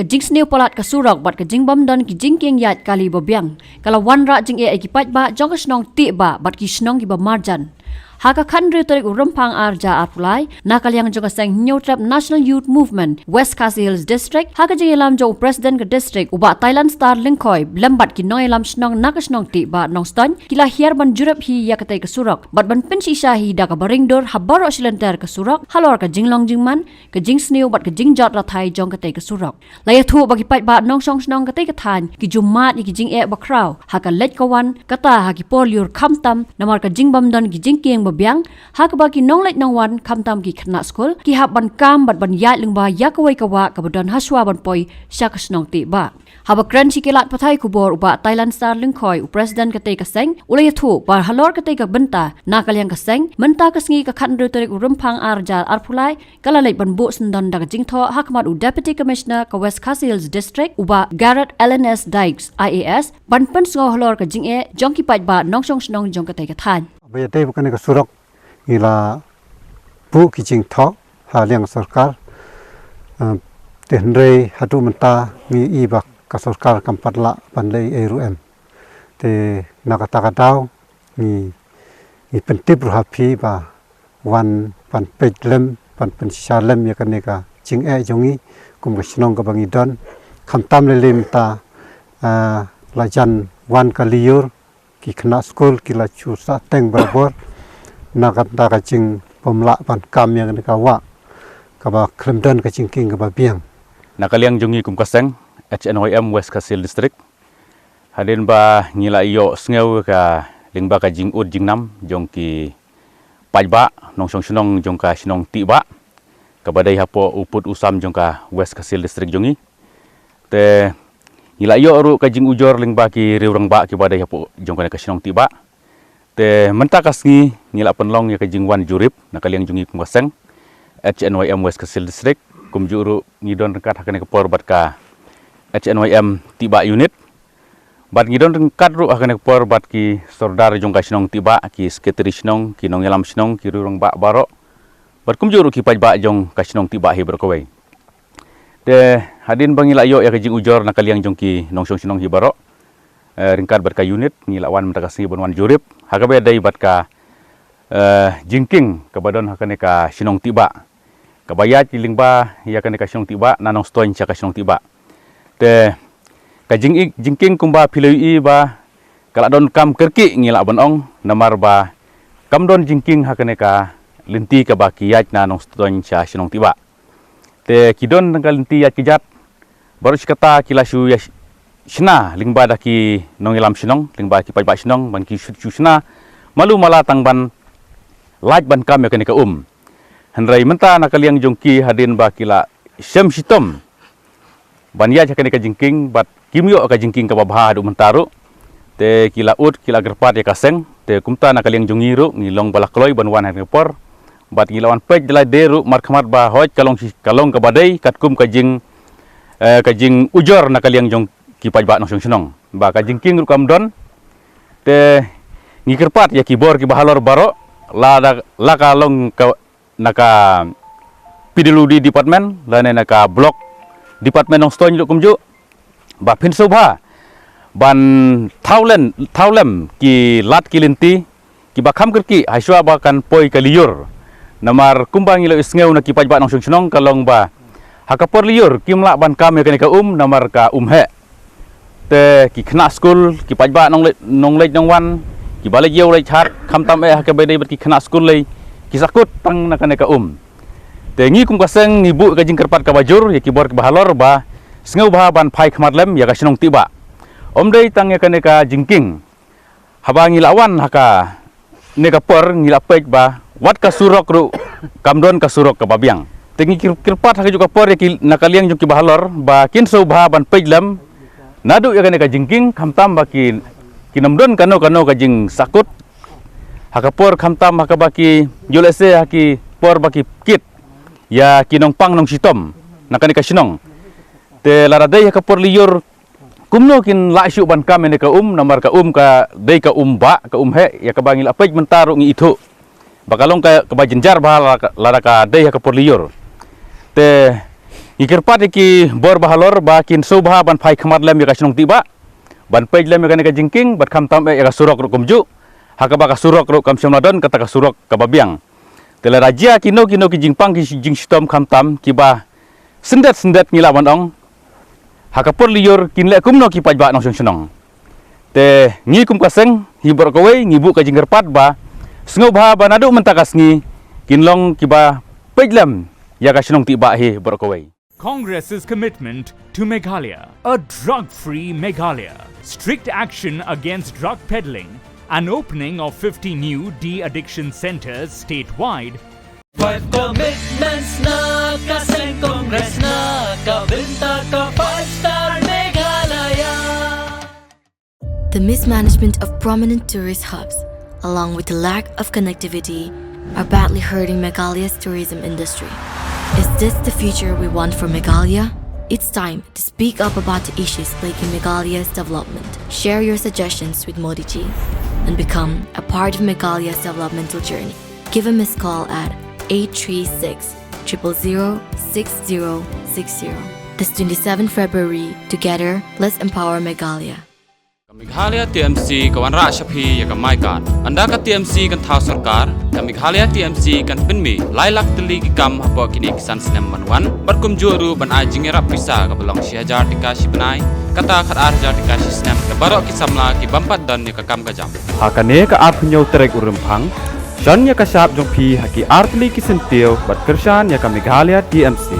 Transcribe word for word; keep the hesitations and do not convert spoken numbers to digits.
Ka jingsniew palat ka surok bad ka jingbym don ki jingkieng ïaid kali ba biang ka la wanrah jingeh ïa ki paidbah jong ka shnong Tiehbah bad ki shnong kiba marjan. Ha ka khathynriew tarik u Rymphang ar hajar arphew lai, na ka liang jong ka seng Hynñiewtrep National Youth Movement West Khasi Hills District, ha ka jingïalam jong u President ka District u Bah Thailand Star Lyngkhoi lem bad ki nongïalam shnong na ka shnong Tiehbah Nongstoiñ, ki la hiar ban jurip hi ïa katei ka surok bad ban pynshisha hi da kaba ring dur ha baroh shi lynter ka surok halor ka jinglong jingman, ka jingsniew bad ka jingjot rathai jong katei ka surok. La ïathuh ba ki paidbah nongshong shnong katei ka thaiñ ki ju mad ïa ki jingeh bakhraw ha ka leit ka wan, kata ha ki por lyiur khamtam namar ka jingbym don ki jingkieng ba biang, ha kaba ki nongleit nongwan khamtam ki khynnah skul ki hap ban kam bad ban ïaid lyngba ïa kawei ka wah kaba don hashwa ban poi sha ka shnong Tiehbah. Haba kren sha ki lad pathai khubor u Bah Thailand Star Lyngkhoi, u President katei ka seng, u la ïathuh ba halor katei ka bynta, na ka liang ka seng, mynta ka sngi ka khathynriew tarik u Rymphang ar hajar arphew lai, ka la leit ban buh syndon da ka jingthoh ha khmat u Deputy Commissioner ka West Khasi Hills District u Bah Garod L N S Dykes I A S ban pynsngew halor ka jingeh jong ki paidbah nongshong shnong jong katei ka thaiñ. Ba ïadei bad kane ka surok ngi la buh ki jingthoh ha liang sorkar. Eh, te hynrei haduh mynta ngi i ba ka sorkar kam pat lah ban leh ei ruh em. Te na kata ka daw ngi, ngi pyntip ruh ha phi ba wan ban peit lem, ban pynshisha lem ïa kane ka jingeh jong ngi kum ka shnong kaba ngi don. Khamtam lei lei mynta, ah, la jan wan ka lyiur, ki khynnah skul ki la shu sah teng barabor na kata ka jingbym lah ban kam ïa kane ka wah kaba khlem don ka jingkieng kaba biang. Na ka liang jong ngi kum ka seng H N Y M West Khasi Hills District, hadien ba ngi la ïoh sngew ka lyngba ka jingud jingnam jong ki paidbah nongshong shnong jong ka shnong Tiehbah kaba dei hapoh u pud u sam jong ka West Khasi Hills District jong ngi. Te ngi la ïoh ruh ka jingujor lyngba ki riew rangbah kiba dei hapoh jong kane ka shnong Tiehbah. Te mynta ka sngi ngi la pynlong ïa ka jingwan jurip na ka liang jong ngi kum ka seng H N Y M West Khasi Hills District, kumjuh ruh ngi don ryngkat ha kane ka por bad ka H N Y M Tiehbah Unit. Bad ngi don ryngkat ruh ha kane ka por bad ki sordar jong ka shnong Tiehbah, ki sekretari shnong, ki nongïalam shnong, ki riew rangbah baroh. Bad kumjuh ruh ki paidbah jong ka shnong Tiehbah hi baroh kawei. Te hadien ba ngi la ïoh ïa ka jingujor na ka liang jong ki nongshong shnong hi baroh, eh, ryngkat bad ka unit, ngi la wan mynta ka sngi ban wan jurip ha kaba ïadei bad ka, eh, jingkieng kaba don ha kane ka shnong Tiehbah, kaba ïaid lyngba ïa kane ka shnong Tiehbah, na Nongstoiñ sha ka shnong Tiehbah. Te ka jing, jingkieng kumba phi la ïohi ba ka la donkam kyrkieh ngi lah ban ong, namar ba kam don jingkieng ha kane ka lynti kaba ki ïaid na Nongstoiñ sha shnong Tiehbah. Te ki don tang ka lynti ïaid kjat, baroh shi katta ki la shu ïa shna lyngba da ki nongïalam shnong, lyngba ki paidbah shnong, ban ki shu, shu shna malu mala tang ban lait ban kam ïa kane ka um. Hynrei mynta na ka liang jong ki, hadien ba ki la shem shitom ban ïaid ha kane ka jingkieng bad kim ïoh ka jingkieng kaba bha haduh mynta ruh. Te ki la ud, ki la kyrpad ïa ka seng. Te kumta na ka liang jong ngi ruh ngi long ba la kloi ban wan ha kane ka por bad ngi la wan peit da lade ruh markhmat ba hooid ka long shi, ka long kaba dei katkum ka jing, eh, ka jingujor na ka liang jong ki paidbah nongshong shnong ba ka jingkieng ruh kam don. Te ngi kyrpad ïa ki bor kiba halor baroh, lada, la ka long ka na ka P W D department lane na ka block department Nongstoiñ ruh kumjuh, ba phin sngewbha ban thaw lem, thaw lem ki lad ki lynti kiba kham kyrkieh hashwa ba kan poi ka lyiur. Namar kumba ngi la ïohsngew na ki paidbah nongshong shnong ka long ba ha ka por lyiur kim lah ban kam ïa kane ka um namar ka um heh. Te ki khynnah skul, ki paidbah nongleit, nongleit nongwan, kiba leit ïew leit hat, khamtam eh ha kaba ïadei bad ki khynnah skul lei, ki sahkut tang na kane ka um. Te ngi kum ka seng ngi buh ka jingkyrpad kaba jur ïa ki bor kiba halor ba sngewbha ban phai khmat lem ïa ka shnong Tiehbah. Ym dei tang ïa kane ka jingkieng. Haba ngi la wan ha kane ka por ngi la peit ba wat ka surok ruh kam don ka surok kaba biang. Te ngi kyr-, kyrpad ha kajuh ka por ïa ki na ka liang jong kiba halor ba kin sngewbha ban peit lem naduh ïa kane ka jingkieng, khamtam ba ki, kin ym don kano kano ka jingsahkut ha ka por, khamtam ha kaba ki ïoh lehse ha ki por ba ki kit ïa ki nongpang nongshitom na kane ka shnong. Te lada dei ha ka por lyiur kumno kin lah shuh ban kam ïa kane ka um, namar ka um ka dei ka um bah, ka um heh, ïa kaba ngi la peit mynta ruh ngi ithuh ba ka long ka, kaba jynjar bha lada ka, lada ka dei ha ka por lyiur. Te Ngi kyrpad ïa ki bor bahalor ba kin sngewbha ban phai khmat lem ïa ka shnong Tiba, ban peit lem ïa kane ka jingkieng, bad khamtam eh ïa ka surok ruh kumjuh, ha kaba ka surok ruh kam shym la don kata ka surok kaba biang. Te lada jia kino kino ki jingpang ki jingshitom khamtam kiba syndet syndet ngi lah ban ong, ha ka por lyiur kin leh kumno ki paidbah nongshong shnong. Te ngi kum ka seng hi baroh kawei ngi buh ka jingkyrpad ba sngewbha ba naduh mynta ka sngi kin long kiba peit lem ïa ka shnong Tiba hi baroh kawei. Congress's commitment to Meghalaya. A drug-free Meghalaya. Strict action against drug peddling. An opening of fifty new de-addiction centers statewide. Five commitments na ka seng Congress na ka bynta ka five star Meghalaya. The mismanagement of prominent tourist hubs, along with the lack of connectivity, are badly hurting Meghalaya's tourism industry. Is this the future we want for Meghalaya? It's time to speak up about the issues plaguing Meghalaya's development. Share your suggestions with Modi ji and become a part of Meghalaya's developmental journey. Give a missed call at eight three six, triple zero, six zero six zero. This twenty-seventh February, together, let's empower Meghalaya. Ka Meghalaya T M C ka wanrah sha phi ïa ka MyKad. Ynda ka T M C kan thaw sorkar, ka Meghalaya T M C kan pynmih lai lak tylli ki kam hapoh kine ki san snem ban wan, bad kumjuh ruh ban ai jingïarap pisa kaba long shi hajar tyngka shi bnai, kata khatar hajar tyngka shi snem, da baroh ki samla ki bym pat don ïa ka kam ka jam. Ha kane ka arphew hynñiew tarik u Rymphang, shon ïa ka shap jong phi ha ki artylli ki syntiew bad kyrshan ïa ka Meghalaya T M C.